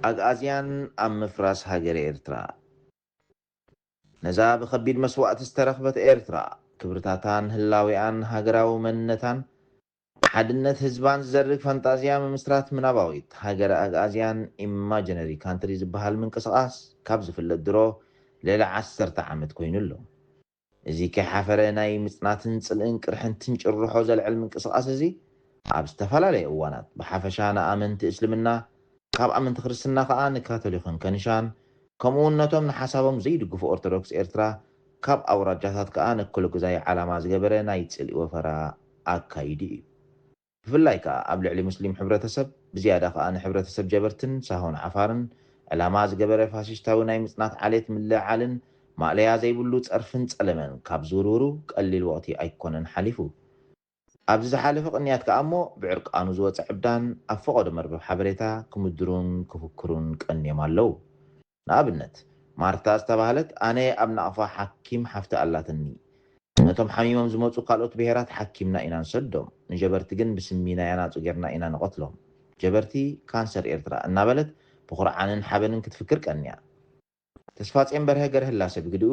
ኣግኣዝያን ኣብ ምፍራስ ሃገረ ኤርትራ። ነዛ ብኸቢድ መስዋእቲ ዝተረኽበት ኤርትራ፣ ክብርታታን ህላዌኣን ሃገራዊ መንነታን ሓድነት ህዝባን ዝዘርግ ፈንጣዝያ ምምስራት ምናባዊት ሃገረ ኣግኣዝያን፣ ኢማጂነሪ ካንትሪ ዝበሃል ምንቅስቓስ ካብ ዝፍለጥ ድሮ ልዕሊ ዓሰርተ ዓመት ኮይኑ ኣሎ። እዚ ከይሓፈረ ናይ ምጽናትን ጽልእን ቅርሕንትን ጭርሖ ዘልዕል ምንቅስቓስ እዚ፣ ኣብ ዝተፈላለየ እዋናት ብሓፈሻ ንኣመንቲ እስልምና፣ ካብ ኣመንቲ ክርስትና ከኣ ንካቶሊኽን ከንሻን፣ ከምኡ እውን ነቶም ንሓሳቦም ዘይድግፉ ኦርቶዶክስ ኤርትራ ካብ ኣውራጃታት ከኣ ንክልጉዛይ ዓላማ ዝገበረ ናይ ጽልኢ ወፈራ ኣካይዱ እዩ። ብፍላይ ከኣ ኣብ ልዕሊ ሙስሊም ሕብረተሰብ፣ ብዝያዳ ከኣ ንሕብረተሰብ ጀበርትን ሳሆን ዓፋርን ዕላማ ዝገበረ ፋሽስታዊ ናይ ምጽናት ዓሌት ምልዕዓልን ማእለያ ዘይብሉ ጸርፍን ጸለመን ካብ ዝውርውሩ ቀሊል ወቕቲ ኣይኮነን ሓሊፉ። ኣብዚ ዝሓለፈ ቅንያት ከኣ እሞ ብዕርቃኑ ዝወጸ ዕብዳን ኣብ ፈቐዶ መርበብ ሓበሬታ ክምድሩን ክፍክሩን ቀንዮም ኣለዉ። ንኣብነት፣ ማርታ ዝተባህለት ኣነ ኣብ ናቕፋ ሓኪም ሓፍቲ ኣላትኒ። ነቶም ሓሚሞም ዝመጹ ካልኦት ብሄራት ሓኪምና ኢና ንሰዶም። ንጀበርቲ ግን ብስሚ ናይ ኣናጹ ጌርና ኢና ንቐትሎም። ጀበርቲ ካንሰር ኤርትራ እናበለት ብኹርዓንን ሓበንን ክትፍክር ቀንያ። ተስፋጼን በርሀ ገርህላሰ ብግድኡ፣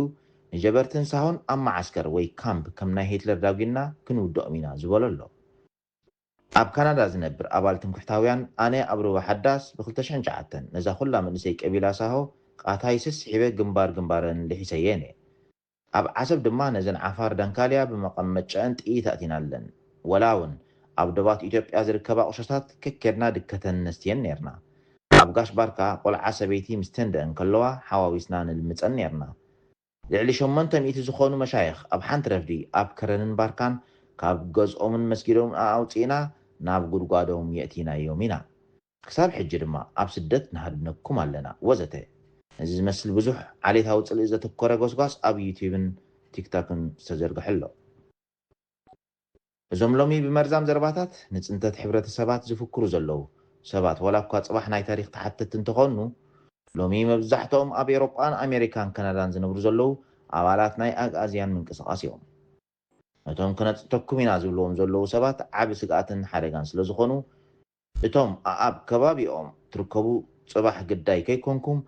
ንጀበርትን ሳሆን ኣብ መዓስከር ወይ ካምፕ ከም ናይ ሂትለር ዳጒና ክንውድኦም ኢና ዝበሎ ኣሎ። ኣብ ካናዳ ዝነብር ኣባል ትምክሕታውያን ኣነ ኣብ ሩባ ሓዳስ ብ ክልተ ሽሕን ትሽዓተን ነዛ ኩላ መንእሰይ ቀቢላ ሳሆ ቃታይ ስስሒበ ግንባር ግንባረን ልሒሰየን እየ። ኣብ ዓሰብ ድማ ነዘን ዓፋር ዳንካልያ ብመቐመጨአን ጥይት ኣእቲናለን። ወላ እውን ኣብ ዶባት ኢትዮጵያ ዝርከባ ቁሸታት ከኬድና ድከተን ነስትየን ነይርና። ኣብ ጋሽ ባርካ ቆልዓ ሰበይቲ ምስ ተንደአ እንከለዋ ሓዋዊስና ንልምጸን ነይርና። ልዕሊ ሸሞንተ ሚእቲ ዝኾኑ መሻይኽ ኣብ ሓንቲ ረፍዲ ኣብ ከረንን ባርካን ካብ ገዝኦምን መስጊዶምን ኣውጺእና ናብ ጉድጓዶም የእቲናዮም ኢና። ክሳብ ሕጂ ድማ ኣብ ስደት ንሃድነኩም ኣለና ወዘተ። ነዚ ዝመስል ብዙሕ ዓሌታዊ ጽልኢ ዘተኮረ ጎስጓስ ኣብ ዩቲዩብን ቲክቶክን ዝተዘርግሐ ኣሎ። እዞም ሎሚ ብመርዛም ዘረባታት ንጽንተት ሕብረተሰባት ዝፍክሩ ዘለዉ ሰባት፣ ዋላ እኳ ጽባሕ ናይ ታሪኽ ተሓተትቲ እንተኾኑ፣ ሎሚ መብዛሕትኦም ኣብ ኤውሮጳን ኣሜሪካን ካናዳን ዝነብሩ ዘለዉ ኣባላት ናይ ኣግኣዝያን ምንቅስቓስ እዮም። ነቶም ክነጽንተኩም ኢና ዝብልዎም ዘለዉ ሰባት ዓቢ ስግኣትን ሓደጋን ስለ ዝኾኑ፣ እቶም ኣኣብ ከባቢኦም ትርከቡ ጽባሕ ግዳይ ከይኮንኩም፣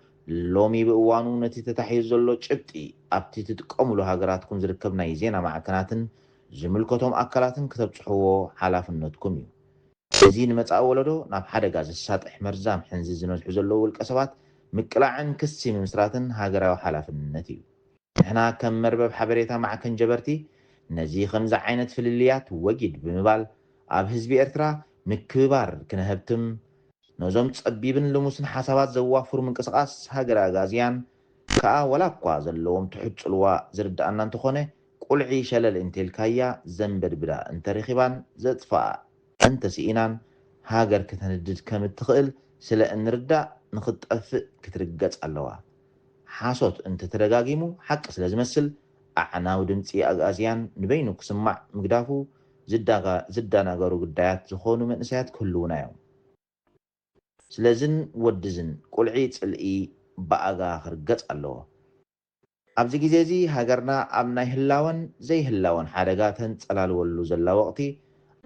ሎሚ ብእዋኑ ነቲ ተታሒዙ ዘሎ ጭብጢ ኣብቲ ትጥቀሙሉ ሃገራትኩም ዝርከብ ናይ ዜና ማዕከናትን ዝምልከቶም ኣካላትን ክተብጽሕዎ ሓላፍነትኩም እዩ። እዚ ንመጻኢ ወለዶ ናብ ሓደጋ ዘሳጥሕ መርዛም ሕንዚ ዝነዝሑ ዘለዉ ውልቀ ሰባት ምቅላዕን ክሲ ምምስራትን ሃገራዊ ሓላፍነት እዩ። ንሕና ከም መርበብ ሓበሬታ ማዕከን ጀበርቲ ነዚ ከምዚ ዓይነት ፍልልያት ወጊድ ብምባል ኣብ ህዝቢ ኤርትራ ምክብባር ክነሀብትም፣ ነዞም ጸቢብን ልሙስን ሓሳባት ዘዋፍሩ ምንቅስቓስ ሃገረ ኣግኣዝያን ከኣ ወላ እኳ ዘለዎም ትሑት ጽልዋ ዝርድኣና እንተኾነ፣ ቁልዒ ሸለል እንተልካያ ዘንበድብዳ እንተረኺባን ዘጥፍኣ እንተስኢናን ሃገር ክተንድድ ከም እትኽእል ስለ እንርዳእ ንኽትጠፍእ ክትርገጽ ኣለዋ። ሓሶት እንተተደጋጊሙ ሓቂ ስለ ዝመስል ኣዕናዊ ድምጺ ኣግኣዝያን ንበይኑ ክስማዕ ምግዳፉ ዝዳጋ-፣ ዝዳናገሩ ግዳያት ዝኾኑ መንእሰያት ክህልዉና እዮም። ስለዝን ወድዝን ቁልዒ ጽልኢ ብኣጋ ክርገጽ ኣለዎ። ኣብዚ ግዜ እዚ ሃገርና ኣብ ናይ ህላወን ዘይህላወን ሓደጋ ተንጸላልወሉ ዘላ ወቕቲ፣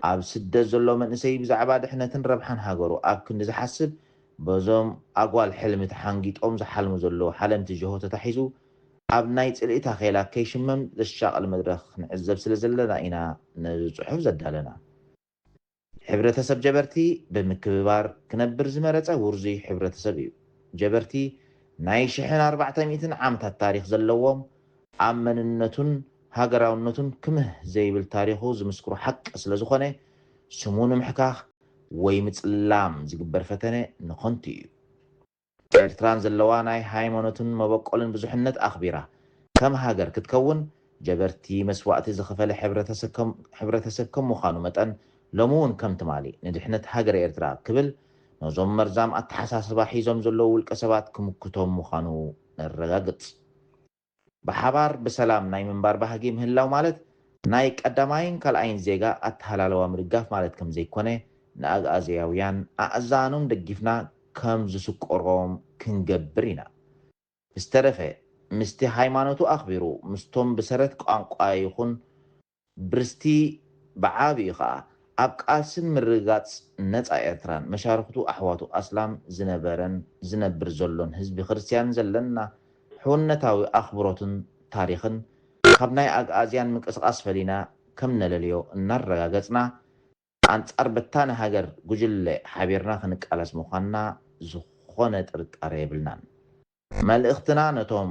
ኣብ ስደት ዘሎ መንእሰይ ብዛዕባ ድሕነትን ረብሓን ሃገሩ ኣብ ክንዲ ዝሓስብ፣ በዞም ኣጓል ሕልሚ ተሓንጊጦም ዝሓልሙ ዘለዉ ሓለምቲ ጀሆ ተታሒዙ፣ ኣብ ናይ ጽልኢ ታኼላ ከይሽመም ዘሻቕል መድረኽ ንዕዘብ ስለ ዘለና ኢና ነዚ ጽሑፍ ዘዳለና። ሕብረተሰብ ጀበርቲ ብምክብባር ክነብር ዝመረጸ ውርዙይ ሕብረተሰብ እዩ። ጀበርቲ ናይ ሽሕን ኣርባዕተ ሚእትን ዓመታት ታሪኽ ዘለዎም፣ ኣብ መንነቱን ሃገራውነቱን ክምህ ዘይብል ታሪኹ ዝምስክሩ ሓቂ ስለ ዝኾነ፣ ስሙ ንምሕካኽ ወይ ምጽላም ዝግበር ፈተነ ንኸንቱ እዩ። ኤርትራን ዘለዋ ናይ ሃይማኖትን መበቆልን ብዙሕነት ኣኽቢራ ከም ሃገር ክትከውን ጀበርቲ መስዋእቲ ዝኸፈለ ሕብረተሰብ ከም፣ ሕብረተሰብ ከም ምዃኑ መጠን፣ ሎሚ እውን ከም ትማሊ ንድሕነት ሃገረ ኤርትራ ክብል ነዞም መርዛም ኣተሓሳስባ ሒዞም ዘለዉ ውልቀ ሰባት ክምክቶም ምዃኑ ነረጋግጽ። ብሓባር ብሰላም ናይ ምንባር ባህጊ ምህላው ማለት ናይ ቀዳማይን ካልኣይን ዜጋ ኣተሃላልዋ ምድጋፍ ማለት ከም ዘይኮነ፣ ንኣግኣዝያውያን ኣእዛኖም ደጊፍና ከም ዝስቆሮም ክንገብር ኢና። ብዝተረፈ፣ ምስቲ ሃይማኖቱ ኣኽቢሩ፣ ምስቶም ብሰረት ቋንቋ ይኹን ብርስቲ ብዓቢኡ ኸኣ ኣብ ቃልስን ምርግጋጽ ነጻ ኤርትራን መሻርኽቱ ኣሕዋቱ ኣስላም ዝነበረን ዝነብር ዘሎን ህዝቢ ክርስትያን ዘለና ሕውነታዊ ኣኽብሮትን ታሪኽን ካብ ናይ ኣግኣዝያን ምንቅስቓስ ፈሊና ከም ነለልዮ እናረጋገጽና፣ ኣንጻር በታኒ ሃገር ጉጅለ ሓቢርና ክንቃለስ ምዃንና ዝኾነ ጥርጣረ የብልናን። መልእኽትና ነቶም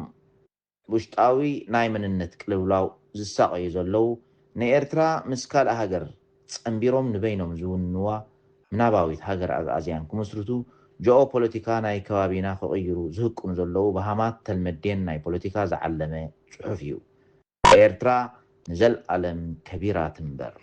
ውሽጣዊ ናይ መንነት ቅልውላው ዝሳቐዩ ዘለዉ፣ ንኤርትራ ምስ ካልእ ሃገር ጸንቢሮም ንበይኖም ዝውንዋ ምናባዊት ሃገር ኣግኣዝያን ክምስርቱ፣ ጀኦ ፖለቲካ ናይ ከባቢና ክቕይሩ ዝህቅኑ ዘለዉ በሃማት ተልመዴን ናይ ፖለቲካ ዝዓለመ ጽሑፍ እዩ። ኤርትራ ንዘልኣለም ከቢራ ትንበር።